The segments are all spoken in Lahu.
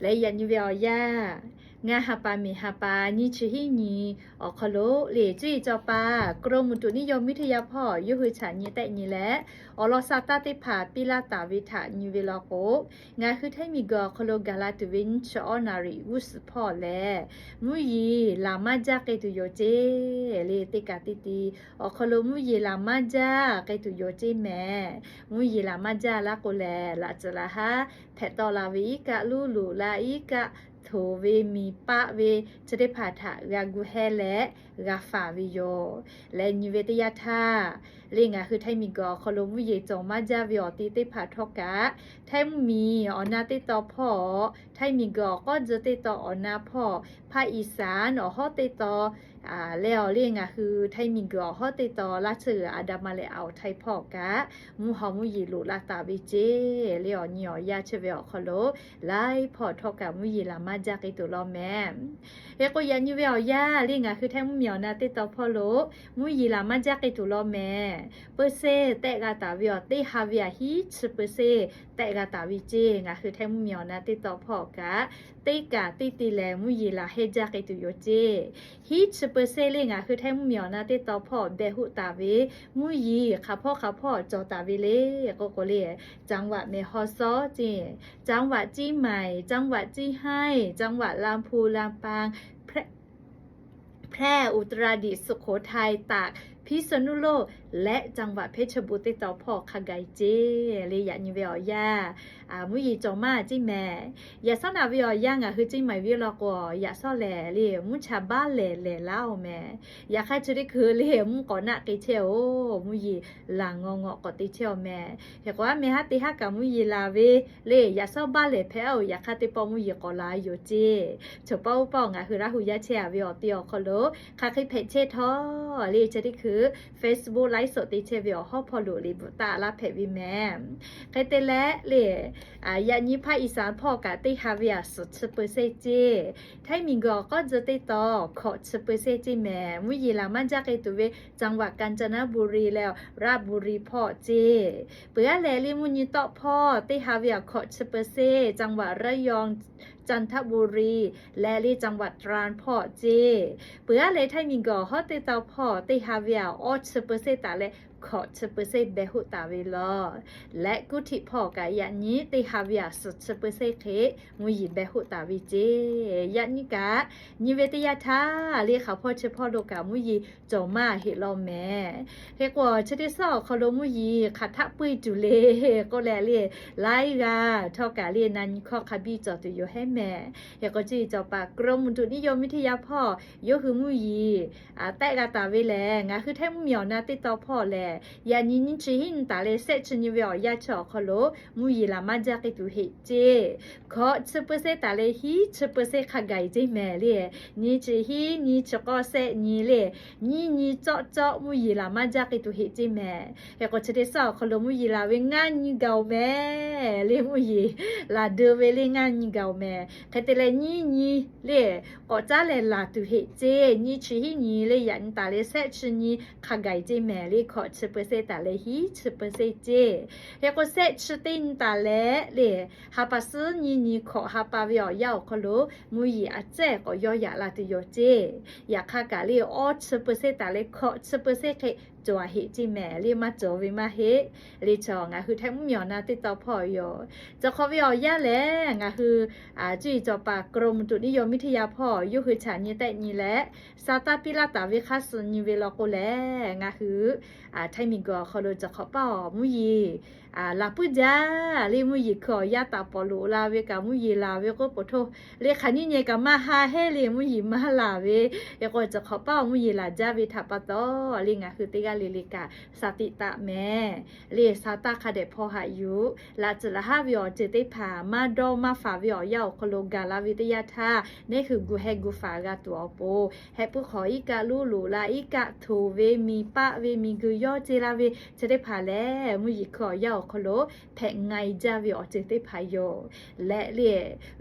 Leh yaꞈ nyi ve awˬ yanˇ, ngaˇ ha pa miˬ ha pa nyiˇ chi hiˉ nyi awˬ hk'aw lo le cuˇ yiˍ cawˬ paˍ กรมอุตุนิยมวิทยา hpawˇ yawˇ hui chaꞈ nyi tehˆ nyi leh, awˬ lawn sa taˇ teˇ hpaˍ piˇ laˇ taˍ ve htaꞈ nyi ve law k'o, ngaˬ hui Htaiˇ miˬguiˬ awˬ hk'aw lo gaˬ la tuˬ ve nyiˇ chi awˉ naˍ riˍ g'uˇ suhˍ hpawˇ lehˬ, mvuhˇ yeˬ laˬ maˇ jaˇ k'ai tuˬ yoˬ ceˇ. Le teˇ kaꞈ teˇ ti awˬ hk'aw lo mvuhˇ yeˬ laˬ maˇ jaˇ k'ai tuˬ yoˬ ceˇ mehˍ. Mvuhˇ yeˬ laˬ maˇ jaˇ laˇ k'o lehˬ, laꞈ tcuhˍ laˬ haˉ hpehꞈ tawˆ la ve iˉ kaˆ luˉ loꞈ la iˉ kaˆ htoˍ ve miˬ paˆ ve chi teˇ hpaˍ htaꞈ g'a gu heh leh g'a faˍ ve yoˬ. Leh nyi ve teˇ yanˇ htaˇ, le ngaˬ hui Htaiˇ miˬguiˬ awˬ hk'aw lo mvuhˇ yeˬ cawˬ maˇ jaˇ ve awˬ ti teˇ hpaˍ htawˇ kaꞈ, Htaiˇ mvuhˇmiˬ awˬ na teˇ tawn hpawˇ, Htaiˇ miˬguiˬ awˬ k'awˉ tcuh teˇ tawn awˬ na hpawˇ, ภาคอีสาน awˬ hawˉ teˇ tawn leh awˬ le ngaˬ hui Htaiˇ miˬguiˬ awˬ hawˉ teˇ tawn laˇ tsuhˇ g'uiˬ อันดามัน leh อ่าวไทย hpawˇ kaꞈ, mvuhˇ haw mvuhˇ yeˬ loꞈ la taˍ ve ceˇ. Le awˬ nyi awˬ yanˇ chi ve awˬ hk'aw lo laiˉ hpawˇ htawˇ kaꞈ mvuhˇ yeˬ laˬ maˇ jaˇ k'ai tuˬ law mehˍ. Hk'e k'o yaꞈ nyi ve awˬ yanˇ le ngaˬ hui Htaiˇ mvuhˇmiˬ awˬ na teˇ tawn hpawˇ lo mvuhˇ yeˬ laˬ maˇ jaˇ k'ai tuˬ law mehˍ. เปอร์เซ็นต์ tehˆ g'a taˍ ve awˬ teˇ ha ve aꞈ hiˉ chi เปอร์เซ็นต์ tehˆ g'a taˍ ve ceˇ. Ngaˬ hui Htaiˇ mvuhˇmiˬ awˬ na teˇ tawn hpawˇ kaꞈ, teˇ kaꞈ teˇ ti lehˬ mvuhˇ yeˬ laˬ heh jaˇ k'ai tuˬ yoˬ ceˇ. Hiˉ chi เปอร์เซ็นต์ le ngaˬ hui Htaiˇ mvuhˇmiˬ awˬ na teˇ tawn hpawˇ behˬ hoˆ taˍ ve mvuhˇ yeˬ hk'aˬ hpawˇ hk'aˬ hpawˇ cawˬ taˍ ve le k'o k'o le, จังหวัดแม่ฮ่องสอน ceˇ, จังหวัดเชียงใหม่, จังหวัดเชียงราย, จังหวัดลำพูน ลำปาง แพร่ อุตรดิตถ์ สุโขทัย ตาก พิษณุโลก และจังหวัดเพชรบูรณ์ teˇ tawn hpawˇ hk'a gaˬ ceˇ. Le yaꞈ nyi ve awˬ yanˇ, mvuhˇ yeˬ cawˬ maˇ ceˇ mehˍ. Yaꞈ shawˉ naꞈ ve awˬ yanˇ ngaˬ hui ceˇ maˬ ve law k'o, yaꞈ shawˉ lehˬ le mvuhˇ cha baˆ lehˬ lehˬ laˇ-oˬ mehˍ. Yaꞈ hk'aˇ chi teˇ hkui le mvuhˇ k'awꞈ naˆ k'ai chehˇ-oˬ, mvuhˇ yeˬ laˬ ngawˬ ngawˬ k'awꞈ te chehˇ-oˬ mehˍ. Hk'e k'o aˉ meh haˉ te haˉ kaꞈ mvuhˇ yeˬ laˬ ve le yaꞈ shawˉ baˆ lehˬ hpehꞈ-oˬ, yaꞈ hk'aˇ teˇ pawˆ mvuhˇ yeˬ k'awꞈ laˬ yoˬ ceˇ. Chaw paˆ uˉ paˆ ngaˬ hui Laˇ hu yaˇ chehˇ-a ve awˬ te awˬ hk'aw lo hk'aˬ hk'e hpehꞈ chehˇ htawˇ le chi teˇ hkui Facebook live show te chehˇ ve awˬ hawˉ hpawˇ lo le bvuhꞈ taˆ laˇ hpehꞈ ve mehˍ. Hk'e te leh le, yaꞈ nyi ภาคอีสาน hpawˇ kaꞈ teˇ ha ve aꞈ suhˍ chi เปอร์เซ็นต์ ceˇ. Htaiˇ miˬguiˬ awˬ k'awˉ tcuh teˇ tawn hkawꞈ chi เปอร์เซ็นต์ ceˇ mehˍ. Mvuhˇ yeˬ laˬ maˇ jaˇ k'ai tuˬ ve จังหวัดกาญจนบุรี leh ราชบุรี hpawˇ ceˇ. Peuˬ aˉ leh le mvuhˇ nyi tawˆ hpawˇ teˇ ha ve aꞈ hkawꞈ chi เปอร์เซ็นต์ จังหวัดระยอง จันทบุรี leh le จังหวัดตราด hpawˇ ceˇ. Peuˬ aˉ leh Htaiˇ miˬguiˬ awˬ hawˉ teˇ tawn hpawˇ teˇ ha ve aꞈ awˇ chi เปอร์เซ็นต์ taˍ leh hkawꞈ chi เปอร์เซ็นต์ behˬ hoˆ taˍ ve law. Leh กรุงเทพ hpawˇ kaꞈ yaꞈ nyi teˇ ha ve aꞈ suhˍ chi เปอร์เซ็นต์ hk'e mvuhˇ yeˬ behˬ hoˆ taˍ ve ceˇ. Yaꞈ nyi kaꞈ nyi ve teˇ yanˇ htaˇ le hk'aˬ hpawˇ chi hpawˇ lo kaꞈ mvuhˇ yeˬ cawˬ maˇ heˆ law mehˍ. Hk'e k'o chi teˇ suhˉ awˬ hk'aw lo mvuhˇ yeˬ hk'aˬ htaˆ puiˇ tuˬ le k'oˆ leh le, laiˉ g'aˇ htawˇ kaꞈ le na nyi hkawˇ hk'a biˇ cawˬ tuˬ yoˬ hehˉ mehˍ. Hk'e k'o chi cawˬ paˍ กรมอุตุนิยมวิทยา hpawˇ yawˇ hui mvuhˇ yeˬ tehˆ g'a taˍ ve lehˬ, ngaˬ hui Htaiˇ mvuhˇmiˬ awˬ na teˇ tawn hpawˇ lehˬ, yaꞈ nyi nyiˇ chi hiˉ nyi taˍ leh sehˆ chi nyi ve awˬ yanˇ chi awˬ hk'aw lo mvuhˇ yeˬ laˬ maˇ jaˇ k'ai tuˬ heˆ ceˇ. Hkawꞈ chi เปอร์เซ็นต์ taˍ leh hiˉ chi เปอร์เซ็นต์ hk'a gaˬ-e ceˇ mehˍ le. Nyiˇ chi hiˉ nyi chi k'awˇ sehˆ nyi le, nyiˇ nyi cawˆ cawˆ mvuhˇ yeˬ laˬ maˇ jaˇ k'ai tuˬ heˆ ceˇ mehˍ. Hk'e k'o chi teˇ suhˉ awˬ hk'aw lo mvuhˇ yeˬ laˬ ve ngaˇ nyi gaˬ-oˬ mehˍ le. Mvuhˇ yeˬ laˬ deu ve le ngaˇ nyi gaˬ-oˬ mehˍ. Hk'e te leh nyiˇ nyi le k'awꞈ caˉ leh laˬ tuˬ heˆ ceˇ. Nyiˇ chi hiˉ nyi le yaꞈ nyi taˍ leh sehˆ chi nyi hk'a gaˬ-e ceˇ mehˍ le. Hkawꞈ chi เปอร์เซ็นต์ taˍ leh hiˉ chi เปอร์เซ็นต์ ceˇ. Hk'e k'o sehˆ chi teˇ nyi taˍ leh le ha pa suhˉ nyiˇ nyi hkawꞈ ha pa ve awˬ yanˇ awˬ hk'aw lo mvuhˇ yeˬ a cehˇ k'awꞈ yawˇ yaꞈ la tuˬ yoˬ ceˇ. Yaꞈ hk'aˇ kaꞈ le awˇ chi เปอร์เซ็นต์ taˍ leh hkawꞈ chi เปอร์เซ็นต์ hk'e cawˬ-a heˆ ceˇ mehˍ le. Maˇ cawˬ ve maˇ heˆ. Le chaw ngaˬ hui Htaiˇ mvuhˇmiˬ awˬ na teˇ tawn hpawˇ yoˬ. Cawˬ hk'awꞈ ve awˬ yanˇ lehˬ ngaˬ hui cuˇ yiˍ cawˬ paˍ กรมอุตุนิยมวิทยา hpawˇ yawˇ hui chaꞈ nyi tehˆ nyi leh sa taˇ piˇ laˇ taˍ ve hk'aˇ suh nyi ve law k'o lehˬ, ngaˬ hui Htaiˇ miˬguiˬ awˬ hk'aw lo cawˬ hk'awꞈ paˇ awˬ mvuhˇ yeˬ laˬ puiˉ jaˇ le. Mvuhˇ yeˬ hkui awˬ yanˇ taˍ pawˍ loꞈ la ve kaꞈ mvuhˇ yeˬ laˬ ve k'oˆ peuˬ hto le hk'aˬ nyiˇ nyi kaꞈ maˇ ha hehˉ le mvuhˇ yeˬ maˇ laˬ ve. Hk'e k'o cawˬ hk'awꞈ paˇ awˬ mvuhˇ yeˬ laˬ jaˇ ve htaꞈ pa taw le ngaˬ hui teˇ g'aˇ le le kaꞈ sa tiꞈ taꞈ mehˍ le. Sa taˇ hk'a dehꞈ hpaw haꞈ yuˬ. Laꞈ tcuhˍ laˬ haˉ ve awˬ ceuˬ teˇ hpaˍ maˇ dawˇ maˇ faˍ ve awˬ yanˇ awˬ hk'aw lo gaˬ la ve teˇ yanˇ htaˇ, neˇ hui gu heh gu faˍ g'a tuˬ awˬ pon heh puiˉ hk'awꞈ iˉ kaˆ luˉ loꞈ la iˉ kaˆ htoˍ ve miˬ paˆ ve miˬ guiˬ yawˇ ce la ve chi teˇ hpaˍ lehˬ mvuhˇ yeˬ hkui awˬ yanˇ awˬ hk'aw lo hpehꞈ nga-e jaˇ ve awˬ ceuˬ teˇ hpaˍ yoˬ. Leh le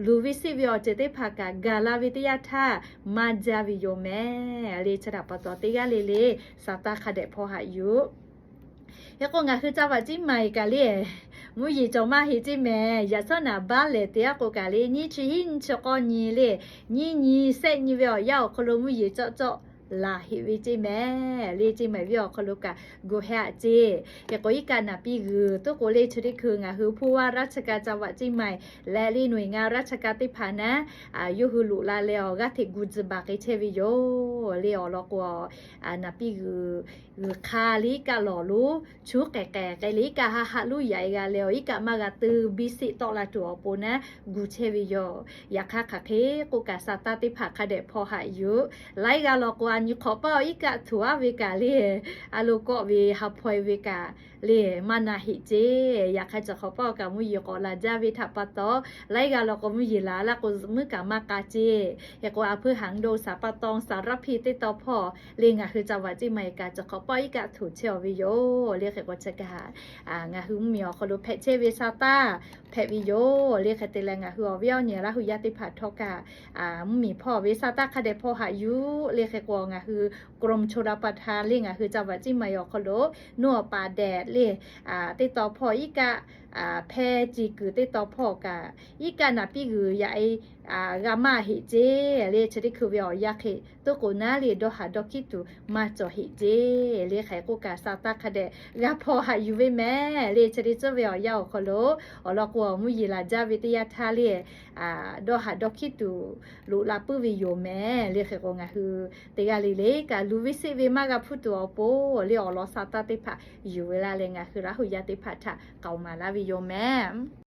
luˬ ve siˆ ve awˬ ceuˬ teˇ hpaˍ kaꞈ gaˬ la ve teˇ yanˇ htaˇ maˇ jaˇ ve yoˬ mehˍ le. Chi htaꞈ pa taw teˇ g'aˇ le le sa taˇ hk'a dehꞈ hpaw haꞈ yuˬ. Hk'e k'o ngaˬ hui ca vaꞈ ciˉ maiˍ kaꞈ le, mvuhˇ yeˬ cawˬ maˇ heˆ ceˇ mehˍ. Yaꞈ shawˉ naˍ baˆ lehˬ teˇ g'aˇ k'o kaꞈ le, nyiˇ chi hiˉ nyiˇ chi k'awˇ nyi le, nyiˇ nyi shehˆ nyi ve awˬ yanˇ awˬ hk'aw lo mvuhˇ yeˬ cawˆ cawˆ laˬ heˆ ve ceˇ mehˍ. Le ceˇ maiˍ ve awˬ hk'aw lo kaꞈ gu heh aꞈ ceˇ. Hk'e k'o iˉ kaˆ naˍ piˇ g'uiˬ tuˉ k'o le chi teˇ hkui ngaˬ hui hpuˇ vaˇ raˇ chi ka ca vaꞈ ciˉ maiˍ leh le หน่วยงานราชการ teˇ hpaˍ naˉ yawˇ hui loꞈ la leh awˬ g'aˇ hteꞈ gu tcuh baˬ k'ai chehˇ ve yoˬ. Le awˬ lawn k'o naˍ piˇ g'uiˬ g'uiˬ hk'a le iˉ kaˆ lawˬ lonˉ chuˉ k'ehˍ k'ehˍ k'ai le iˉ kaˆ haˆ haˆ lonˉ yaꞈ e g'a leh awˬ iˉ kaˆ maˇ g'a teu biˇ seˆ tawˆ la tuˬ awˬ pon naˉ gu chehˇ ve yoˬ. Yaꞈ hk'aˇ hk'aˬ hk'e k'oˆ kaꞈ sa taˇ teˇ hpaˍ hk'a dehꞈ hpaw haꞈ yuˬ. Laiˉ g'aˇ law k'o a nyi hk'awꞈ paˇ awˬ iˉ kaˆ htuꞈ aˉ ve kaꞈ le, a lo kawˆ ve ha hpaw e ve kaꞈ le maˇ na heˆ ceˇ. Yaꞈ hk'aˇ chi hk'awꞈ paˇ awˬ kaꞈ mvuhˇ yeˬ k'awꞈ laˬ jaˇ ve htaꞈ pa taw, laiˉ g'aˇ law k'o mvuhˇ yeˬ laˬ laˇ k'o mvuhˇ kaꞈ maˇ k'a ceˇ. Hk'e k'o a hpuiˇ haˍ do saˍ pa taw saˍ raˇ hpiˇ teˇ taw hpawˇ le ngaˬ hui ca vaꞈ ciˉ maiˍ kaꞈ chi hk'awꞈ paˇ iˉ kaˆ htuꞈ chehˇ awˬ ve yoˬ. Le hk'e k'o chi kaꞈ ngaˬ hui mvuhˇ miˬ awˬ hk'aw lo hpehꞈ chehˇ ve sa taˇ hpehꞈ ve yoˬ. Le hk'e te leh ngaˬ hui awˬ viˉ awˬ nyi Laˇ hu yaˇ teˇ hpaˍ htawˇ kaꞈ mvuhˇ miˬ hpawˇ ve sa taˇ hk'a dehꞈ hpaw haꞈ yuˬ. Le hk'e k'o ngaˬ hui กรมชลประทาน le ngaˬ hui ca vaꞈ ciˉ maiˍ awˬ hk'aw lo nuˇ awˬ paˍ dehꞈ le teˇ taw hpawˇ iˉ kaˆ hpehˇ ci kuiˬ teˇ taw hpawˇ kaꞈ iˉ kaˆ naˍ piˇ g'uiˬ yaꞈ e g'a maˇ heˆ ceˇ. Le chi teˇ hkui ve awˬ yanˇ hk'e tuˉ k'o naˉ le dawˇ haˍ dawˇ hkiˉ tuˬ maˇ cawˬ heˆ ceˇ. Le hk'e k'oˆ kaꞈ sa taˇ hk'a dehꞈ g'a hpaw haꞈ yuˬ ve mehˍ. Le chi teˇ tcuhˉ ve awˬ yanˇ awˬ hk'aw lo awˬ lawn k'o mvuhˇ yeˬ laˬ jaˇ ve teˇ yanˇ htaˇ le dawˇ haˍ dawˇ hkiˉ tuˬ loꞈ la puiˉ ve yoˬ mehˍ. Le hk'e k'o ngaˬ hui teˇ g'aˇ le le kaꞈ luˬ ve seˆ ve maˇ g'a hpuˇ tuˬ awˬ pon le awˬ lawn sa taˇ teˇ hpaˍ yuˬ ve laˇ leh ngaˬ hui Laˇ hu yaˇ teˇ hpaˍ htaꞈ k'aoˍ maˍ laˇ ve yoˬ mehˍ.